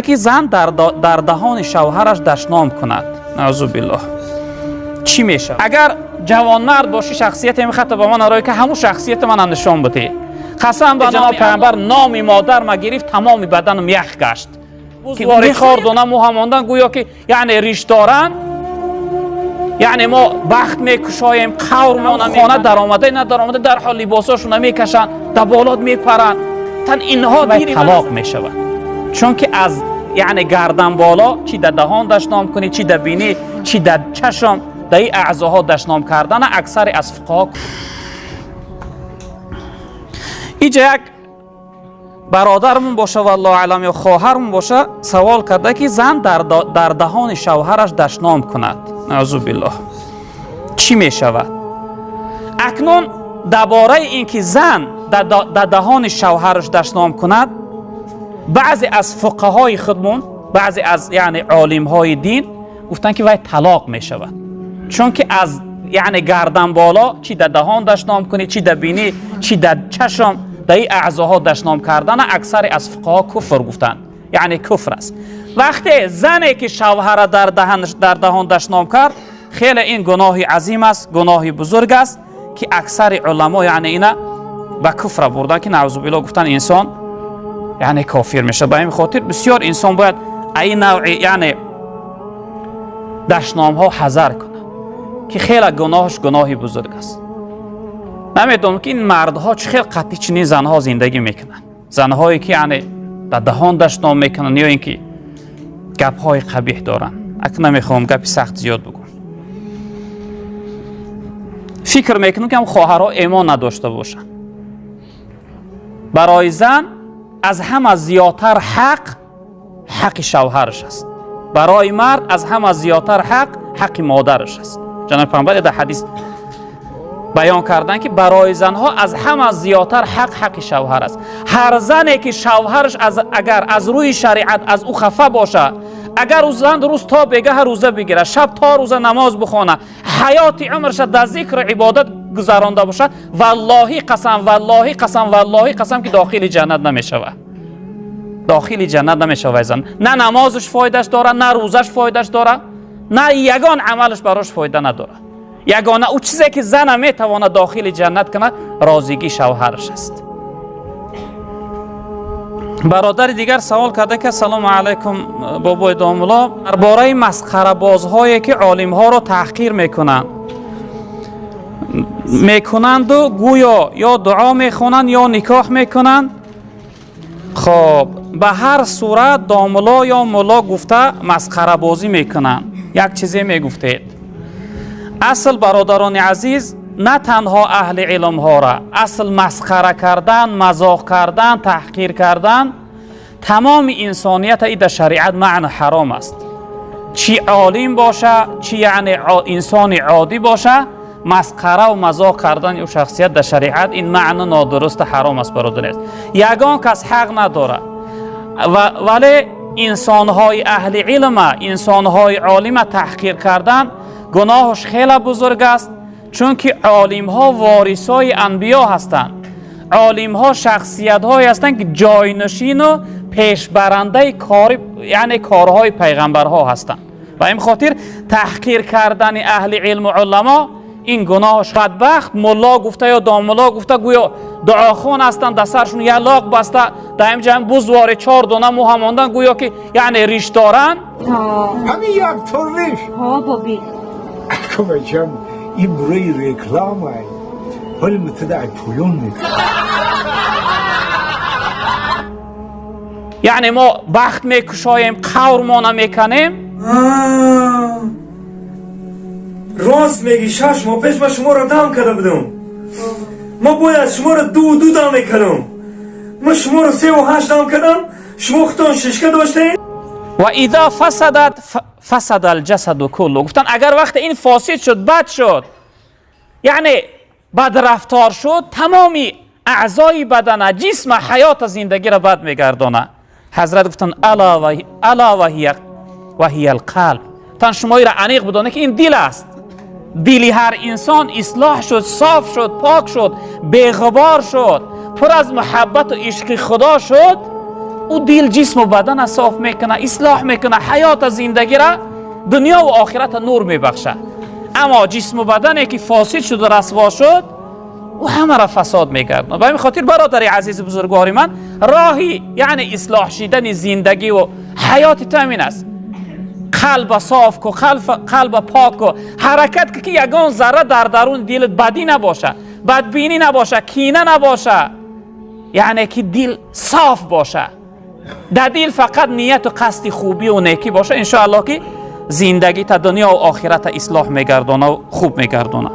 Ки зан дар даҳони шавҳараш дашном кунад, наъузу биллоҳ, чӣ мешавад? Агар ҷавонмард бошӣ, шахсияте мехоҳад ба ман арой, ки ҳамун шахсияти манам нишон бидеҳ. Қасам ба ҷаноб пайғамбар, номи модар ма гирифт, тамоми баданам ях гашт. Ки хор дона мӯ ҳамондан, гӯё ки яъне риш доранд, яъне мо бахт мекушоем, қавр мона хона даромада надаромада дар ҳол либосошона мекашанд, да болот мепаранд. Тан инҳо талоқ мешавад, чунки аз яъне гардан боло чӣ дар даҳон дашном кунӣ, чӣ дар бинӣ, чӣ дар чашм, дар ин аъзоҳо дашном кардана аксари аз фуқаҳо. Иҷа як бародармон боша, валлоҳу аълам, ё хоҳармон боша, савол карда, ки зан дар даҳони шавҳараш дашном кунад, наъузу биллоҳ, чӣ мешавад? Акнун дар бораи ин ки зан дар даҳони шавҳараш дашном кунад, баъзе аз фуқаҳои худмон, баъзе аз яъне олимҳои дин гуфтанд, ки вай талоқ мешавад, чунки аз яъне гардан боло чӣ дар даҳон дашном кунӣ, чӣ дар бинӣ, чӣ дар чашм, дар ин аъзоҳо дашном кардана аксари аз фуқаҳо куфр гуфтанд, яъне куфр аст. Вақте зане ки шавҳара дар даҳон дашном кард, хеле ин гуноҳи азим аст, гуноҳи бузург аст, ки аксари уламо яъне ина ба куфра бурданд, ки наъузу биллоҳ гуфтанд, инсон яъне кофир мешавад. Ба ҳамин хотир бисёр инсон бояд ин навъи яъне дашномҳо ҳазар кунад, ки хеле гуноҳаш гуноҳи бузург аст. Намедонам, ки ин мардҳо чӣ хел қатъи чунин занҳо зиндагӣ мекунанд, занҳое ки яъне дар даҳон дашном мекунанд ё ин ки гапҳои қабиҳ доранд. Ак намехоҳам гапи сахт зиёд бигӯм. Фикр мекунам, ки ҳам хоҳарҳо эмон надошта бошанд. Барои зан аз ҳама зиёдтар ҳақ ҳаққи шавҳараш аст, барои мард аз ҳама зиёдтар ҳақ ҳаққи модараш аст. Ҷаноби пайғамбар дар ҳадис баён карданд, ки барои занҳо аз ҳама зиёдтар ҳақ ҳаққи шавҳар аст. Ҳар зане ки шавҳараш агар аз рӯи шариат аз ӯ хафа бошад, агар ӯ зан рӯз то бегаҳа рӯза бигирад, шаб то рӯза намоз бихонад, ҳаёти умрша дар зикру ибодат гузаронда бошад, валлоҳи қасам, валлоҳи қасам, валлоҳи қасам, ки дохили ҷаннат намешавад, дохили ҷаннат намешавад. Зан на намозаш фоидаш дорад, на рӯзаш фоидаш дорад, на ягон амалаш барош фоида надорад. Ягона ӯ чизе ки зана метавонад дохили ҷаннат кунад, розигии шавҳараш аст. Бародари дигар савол карда, ки ассалому алайкум, бобои домулло, дар бораи масхарабозҳое ки олимҳоро таҳқир мекунанду гӯё ё дуо мехонанд, ё никоҳ мекунанд. Хоб, ба ҳар сурат домулло ё мулло гуфта масхарабозӣ мекунанд, як чизе мегуфтед. Асл, бародарони азиз, на танҳо аҳли илмҳора, асл масхара кардан, мазоқ кардан, таҳқир кардан тамоми инсонията и дар шариат маъна ҳаром аст. Чӣ олим боша, чӣ яъне инсони оддӣ боша, масхараву мазоқ кардани ӯ шахсият дар шариат ин маъна нодуруста, ҳаром аст. Бародари азиз, ягон кас ҳақ надорад, вале инсонҳои аҳли илма, инсонҳои олима таҳқир кардан гуноҳаш хеле бузург аст, чунки олимҳо ворисои анбиё ҳастанд. Олимҳо шахсиятҳое ҳастанд, ки ҷойнишину пешбарандаи кори яъне корҳои пайғамбарҳо ҳастанд. Ба ин хотир таҳқир кардани аҳли илму уламо ин гуноҳаш. Бадбахт мулло гуфта ё домулло гуфта, гӯё дуохон ҳастанд, дар саршон ялоқ баста, дар ҳамин бузвори чор дона мӯ ҳамондан, гӯё ки яъне риш доранд. Ҳамин як тор риш. Ҳо, боби. Бачам, ин бураи реклама ҳоли мутада ай поён мекунад. Яъне мо бахт мекушоем, қаврмона меканем. Рост мегӣ, 6 моҳ пеш ман шуморо дам карда будам. Ма бояд шуморо ду ду дам мекардам. Ма шуморо севу ҳашт дам кардам, шумо худтон шишка доштед. Ва иза фасадат фасада алҷасаду куллу. Гуфтанд, агар вақте ин фосид шуд, бад шуд, яъне бадрафтор шуд, тамоми аъзои бадана, ҷисма, ҳаёта, зиндагиро бад мегардонад. Ҳазрат гуфтанд: ала ваҳия алқалб. Гуфтанд, шумоиро аниқ бидонед, ки ин дил аст. Дили ҳар инсон ислоҳ шуд, соф шуд, пок шуд, беғубор шуд, пур аз муҳаббату ишқи Худо шуд. Ӯ дил, ҷисму бадана соф мекуна, ислоҳ мекуна, ҳаёта, зиндагира, дунёву охирата нур мебахшад. Аммо ҷисму бадане ки фосид шуду расво шуд, ӯ ҳамаро фасод мегардонад. Ба ҳамин хотир, бародари азизу бузургвори ман, роҳи яъне ислоҳ шидани зиндагиву ҳаёти ту ҳамин аст: қалба соф ку, қалба пок ку, ҳаракат ку, ки ягон зарра дар даруни дилат бадӣ набоша, бадбинӣ набоша, кина набоша, яъне ки дил соф боша, дар дил фақат нияту қасди хубию некӣ боша. Иншоаллоҳ, ки зиндагита, дунёву охирата ислоҳ мегардона, хуб мегардона.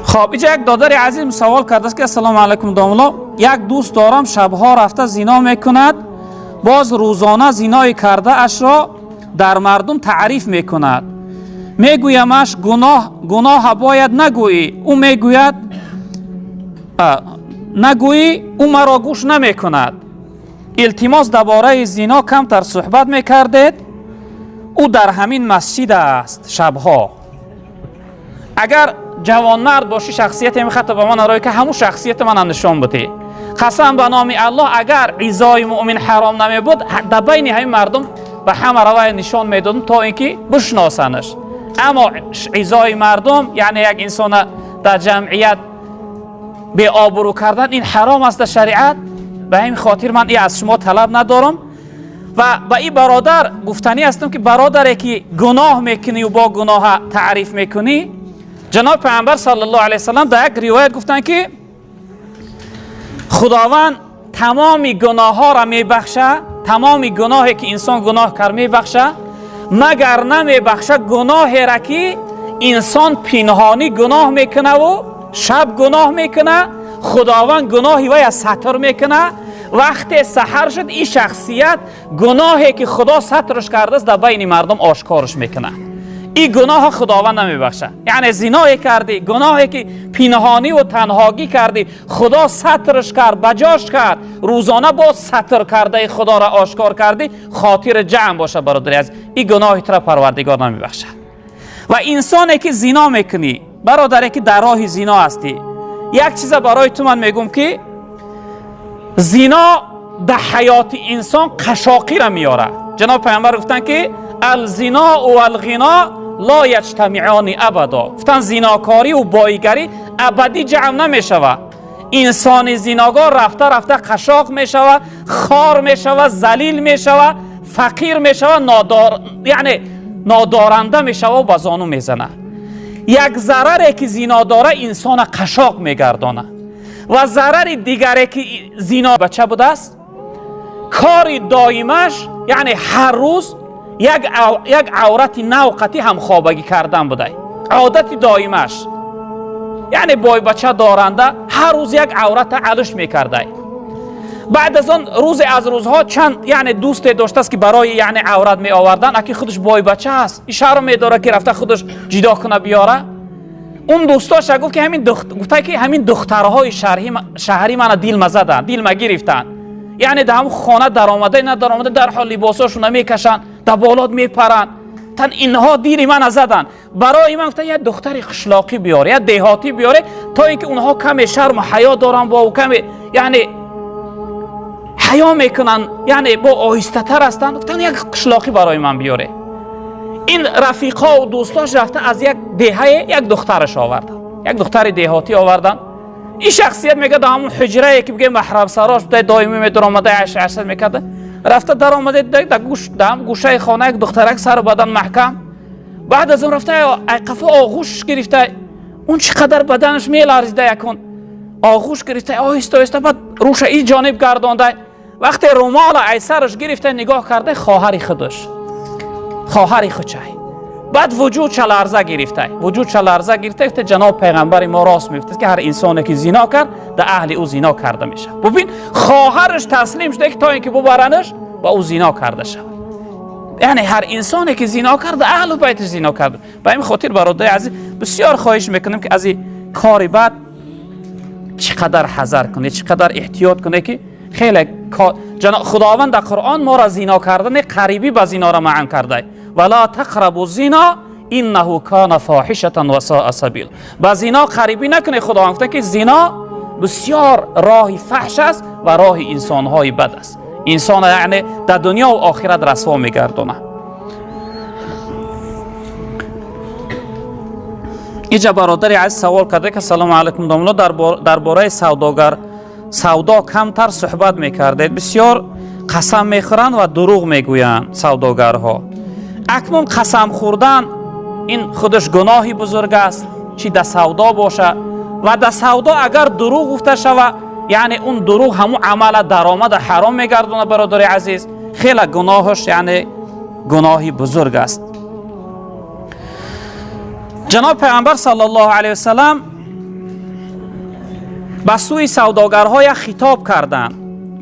Хоб, иҷа як додари азиз савол кардааст, ки: «Ассалому алайкум, домулло, як дӯст дорам, шабҳо рафта зино мекунад, боз рӯзона зинои кардаашро дар мардум таъриф мекунад. Мегӯямаш, гуноҳа бояд нагӯӣ, ӯ мегӯяд, нагӯӣ, ӯ маро гӯш намекунад. Илтимос, дар бораи зино камтар суҳбат мекардед. Ӯ дар ҳамин масҷид аст шабҳо». Агар ҷавонмард бошӣ, шахсияте мехата ба ман арое, ки ҳамун шахсияти манам нишон будӣ. Қасам ба номи Аллоҳ, агар изои муъмин ҳаром намебуд, дар байни ҳамин мардум ба ҳама равая нишон медодам, то ин ки бишносанаш. Аммо изои мардум, яъне як инсона дар ҷамъият беобрӯ кардан, ин ҳаром аст дар шариат. Ба ҳамин хотир ман и аз шумо талаб надорам ва ба ин бародар гуфтанӣ ҳастам, ки бародаре ки гуноҳ мекунию бо гуноҳа таъриф мекунӣ, ҷаноб Пайғамбар саллаллоҳу алайҳи васаллам дар як ривоят гуфтанд, ки Худованд тамоми гуноҳҳоро мебахша, тамоми гуноҳе ки инсон гуноҳ кард, мебахша, магар намебахша гуноҳеро, ки инсон пинҳонӣ гуноҳ мекунаву шаб гуноҳ мекуна, Худованд гуноҳи вая сатр мекуна. Вақте саҳар шуд, ин шахсият гуноҳе ки Худо сатрш кардааст, дар байни мардум ошкорш мекунад. Ин гуноҳа Худованд намебахшад. Яъне зиное кардӣ, гуноҳе ки пинҳониву танҳогӣ кардӣ, Худо сатрш кард, ба ҷош кард, рӯзона боз сатр кардаи Худоро ошкор кардӣ. Хотири ҷамъ боша, бародари азиз, ин гуноҳи тура Парвардигор намебахшад. Ва инсоне ки зино мекунӣ, бародаре ки дар роҳи зино ҳастӣ, як чиза барои ту ман мегӯм, ки зино дар ҳаёти инсон қашоқиро меорад. Ҷаноб Пайғамбар гуфтанд, ки الزنا والغنى لا يجتمعان أبدا. Гуфтанд, зинокорию боигарӣ абадӣ ҷамъ намешавад. Инсони зиногор рафта рафта қашоқ мешавад, хор мешавад, залил мешавад, фақир мешавад, нодор, яъне нодоранда мешавад, ба зону мезанад. Як зараре ки зино дора, инсона қашоқ мегардонад. Ва зарари дигаре ки зино бача будааст, кори доимаш, яъне ҳар рӯз як аврати нав қати ҳамхобагӣ кардан будай одати доимаш. Яъне бойбача доранда ҳар рӯз як аврата алуш мекардай. Баъд аз он рӯзе аз рӯзҳо чанд, яъне, дӯсте доштааст, ки барои, яъне, аврат меовардан. Аки худаш бойбача аст, ишаро медорад, ки рафта худаш ҷидо куна, биёра. Он дӯстоша гуфт, ки ҳамин гуфта, ки ҳамин духтарҳои шаҳрӣ мана дилма заданд, дилма гирифтанд. Яъне дар ҳамн хона даромада надаромада, дарҳол либосошона мекашанд, дар болот мепаранд. Тан инҳо дили мана заданд. Барои ман, гуфта, як духтари қишлоқӣ биёре, як деҳотӣ биёре, то ин ки онҳо каме шарму ҳаё доранд, бо каме, яъне, ҳаё мекунанд, яъне бо оҳистатар ҳастанд. Гуфтанд, як қишлоқӣ барои ман биёре. Ин рафиқову дӯстош рафта аз як деҳае як духтараш оварданд, як духтари деҳотӣ оварданд. Ин шахсият мега, дар ҳамон ҳуҷрае ки бигӯем маҳрамсарош буда, доимӣ медаромада, ашашад мекарда, рафта даромада, дар гӯшаи хона як духтарак, сару бадан маҳкам. Баъд аз он рафта айқафо оғӯшш гирифта. Он чӣ қадар баданаш меларзида, якун оғӯш гирифта, оҳиста оҳиста баъд рӯша ин ҷониб гардонда. Вақте румола ай сараш гирифта, нигоҳ карда, хоҳари худаш, хоҳари хучай. Баъд вуҷудша ларза гирифта, вуҷудша ларза гирифта. Гуфта, ҷаноб Пайғамбари мо рост мегуфт, ки ҳар инсоне ки зино кард, дар аҳли ӯ зино карда мешавад. Бубин, хоҳараш таслим шуда, ки то ин ки бубаранаш ба ӯ зино карда шавад. Яъне ҳар инсоне ки зино кард, дар аҳлу байташ зино кард. Ба ҳамин хотир, бародари азиз, бисёр хоҳиш мекунем, ки аз ин кори бад чӣ қадар ҳазар кунед, чӣ қадар эҳтиёт кунед, ки хеле Худованд дар Қуръон моро зино кардани, қарибӣ ба зинора манъ карда: ولا تقربوا الزنا إنه كان فاحشة وساء سبيلا. Ба зино қарибӣ накунед. Худованд гуфта, ки зино бисёр роҳи фаҳш аст. ва роҳи инсонҳои бад аст. Инсон яъне дар дунё ва охират расво мегардонад. Инҷа бародари азиз савол карда ки салому алайкум домла, дар бораи савдогар савдо камтар суҳбат мекардед. Бисёр қасам мехӯранд ва дурӯғ мегӯянд савдогарҳо. Акнун қасам хӯрдан ин худаш гуноҳи бузург аст, чӣ дар савдо боша ва дар савдо агар дурӯғ гуфта шава, яъне он дурӯғ ҳамун амала даромада ҳаром мегардонад. Бародари азиз, хеле гуноҳаш яъне гуноҳи бузург аст. Ҷаноб Пайғамбар саллаллоҳу алайҳи васаллам ба сӯи савдогарҳо як хитоб карданд.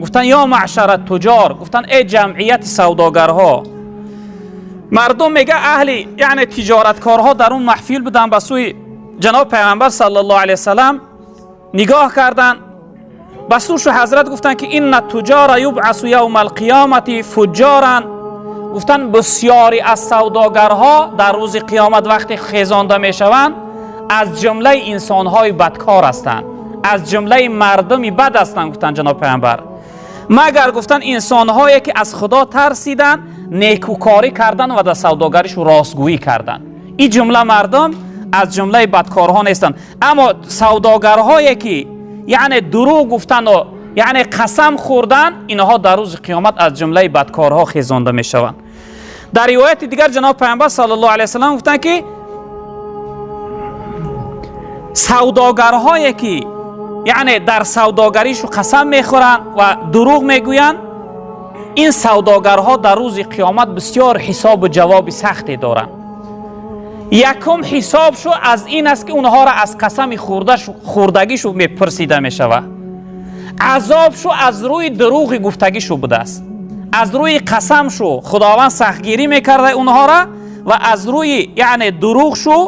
Гуфтанд: ё маъшара туҷор, гуфтанд: эй ҷамъияти савдогарҳо. Мардум мега аҳли яъне тиҷораткорҳо дар он маҳфил буданд, ба сӯи ҷаноб Пайғамбар саллаллоҳу алайҳи васаллам нигоҳ карданд. Ба сӯшу ҳазрат гуфтанд ки инна туҷора юбъасу явма алқиёмати фуҷҷоран. Гуфтанд бисёре аз савдогарҳо дар рӯзи қиёмат вақте хезонда мешаванд аз ҷумлаи инсонҳои бадкор ҳастанд, аз ҷумлаи мардуми бад ҳастанд, гуфтанд ҷаноб Пайғамбар. Магар гуфтанд инсонҳое ки аз Худо тарсиданд, некӯкорӣ карданд ва дар савдогаришу ростгӯӣ карданд. Ин ҷумла мардум аз ҷумлаи бадкорҳо нестанд. Аммо савдогарҳое ки яъне дурӯғ гуфтанду яъне қасам хӯрдан, инҳо дар рӯзи қиёмат аз ҷумлаи бадкорҳо хезонда мешаванд. Дар ривояти дигар ҷаноб Пайғамбар саллаллоҳу алайҳи васаллам гуфтанд ки савдогарҳое ки яъне дар савдогаришу қасам мехӯранд ва дурӯғ мегӯянд, ин савдогарҳо дар рӯзи қиёмат бисёр ҳисобу ҷавоби сахте доранд. Якум ҳисобшу аз ин аст ки онҳоро аз қасами хӯрдагишу мепурсида мешавад. Азобшу аз рӯи дурӯғи гуфтагишу будааст, аз рӯи қасамшу Худованд сахтгирӣ мекарда онҳоро ва аз рӯи яъне дурӯғшу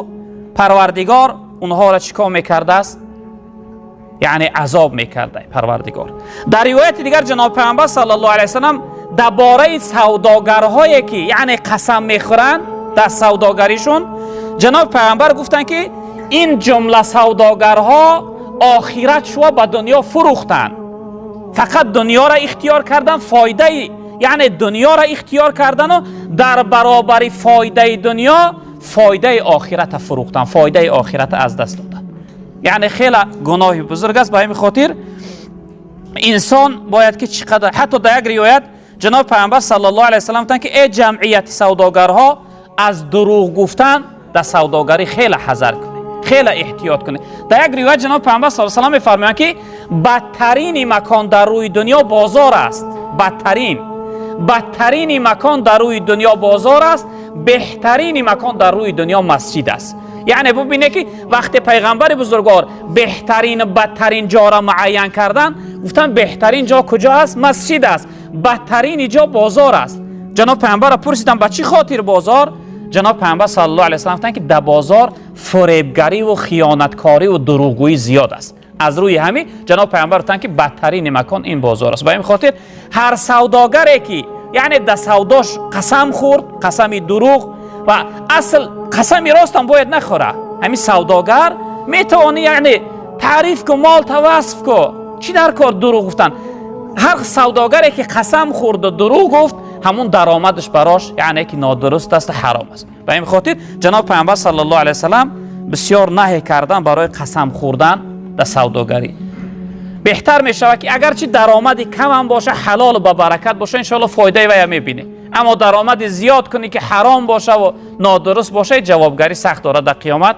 Парвардигор онҳоро чӣ кор мекардааст? Яъне азоб мекарда Парвардигор. Дар ривояти дигар ҷаноб Пайғамбар саллаллоҳу алайҳи васаллам дар бораи савдогарҳое ки яъне қасам мехӯранд дар савдогаришон, ҷаноб Пайғамбар гуфтанд ки ин ҷумла савдогарҳо охират шуа ба дунё фурӯхтанд, фақат дунёро ихтиёр кардан, фоидаи яъне дунёро ихтиёр кардану дар баробари фоидаи дунё фоидаи охирата фурӯхтанд, фоидаи охирата аз даст доданд. Яъне хеле гуноҳи бузург аст. Ба ҳамин хотир инсон бояд ки чӣ қадар, ҳатто дар як ривоят ҷаноб Пайғамбар саллаллоҳу алайҳи васаллам гуфтанд ки эй ҷамъияти савдогарҳо, аз дурӯғ гуфтан дар савдогарӣ хеле ҳазар кунед, хеле эҳтиёт кунед. Дар як ривоят ҷаноб Пайғамбар саллаллоҳу алайҳи васаллам мефармоянд ки бадтарини макон дар рӯи дунё бозор аст. Бадтарини макон дар рӯи дунё бозор аст, беҳтарини макон дар рӯи дунё масҷид аст. Яъне бубинед ки вақте Пайғамбари бузургвор беҳтарин бадтарин ҷоро муайян карданд, гуфтанд беҳтарин ҷо куҷо аст? Масҷид аст. Бадтарини ҷо бозор аст. Ҷаноб Пайғамбарро пурсиданд ба чӣ хотир бозор? Ҷаноб Пайғамбар саллаллоҳу алайҳи васаллам гуфтанд ки дар бозор фуребгариву хиёнаткориву дурӯғгӯӣ зиёд аст. Аз рӯи ҳамин ҷаноб Пайғамбар гуфтанд ки бадтарини макон ин бозор аст. Ба ин хотир ҳар савдогаре ки яъне дар савдош қасам хӯрд, қасами дурӯғ ва асл қасами ростам бояд нахӯра, ҳамин савдогар метавонӣ яъне таъриф ку, мол тавасф ку, чӣ дар кор дурӯғ гуфтан? Ҳар савдогаре ки қасам хӯрду дурӯғ гуфт, ҳамун даромадаш барош яъне ки нодуруст аст, ҳаром аст. Ба ин хотир ҷаноб Пайғамбар саллаллоҳу алайҳи васаллам бисёр наҳй кардан барои қасам хӯрдан дар савдогарӣ. Беҳтар мешавад ки агарчи даромади камам боша, ҳалолу ба баракат боша, иншоалло фоидаи вая мебинӣ. Аммо даромади зиёд кунӣ ки ҳаром бошаву нодуруст боша, ҷавобгарӣ сахт дорад дар қиёмат.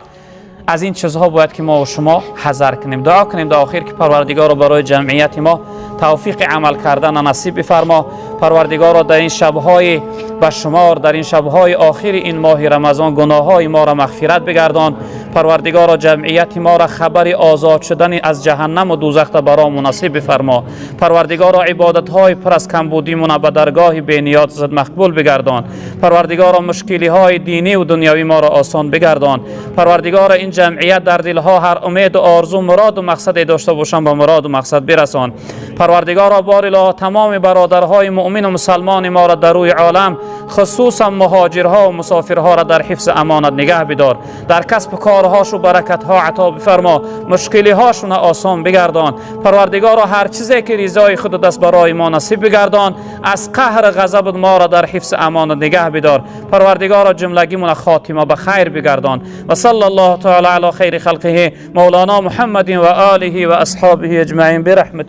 Аз ин чизҳо бояд ки мо шумо ҳазар кунем. Дуо кунем дар охир ки Парвардигоро барои ҷамъияти мо тавфиқи амал кардана насиб бифармо. Парвардигоро дар ин шабҳои ба шумор, дар ин шабҳои охири ин моҳи Рамазон гуноҳҳои моро мағфират бигардон. Парвардигоро ҷамъияти моро хабари озод шудани аз ҷаҳаннаму дӯзахта баро мунасиб бифармо. Парвардигоро ибодатҳои пур аз камбудимона ба даргоҳи бениёзат мақбул бигардон. Парвардигоро мушкилиҳои динӣ ва дунявӣ моро осон бигардон. Парвардигоро ин ҷамъият дар дилҳо ҳар умеду орзу, муроду мақсаде дошта бошанд, ба муроду мақсад бирасон. Парвардигоро бор илоҳо тамоми бародарҳои муъмину мусалмони моро дар рӯи олам, хусусан муҳоҷирҳо ва мусофирҳоро дар ҳифзи амонат нигаҳ бидор. Дар касбу кор Корҳошу баракатҳо ато бифармо, мушкилиҳошуна осон бигардон. Парвардигоро, ҳар чизе ки ризои худ даст, барои мо насиб бигардон. Аз қаҳр ғазаб моро дар ҳифзи амон нигаҳ бидор. Парвардигоро, ҷумлагимона хотима ба хайр бигардон. Ва салла Аллоҳу таала ала хайри халқиҳи мавлоно Муҳаммадин ва олиҳи ва асҳобиҳи аҷмаин бираҳмати.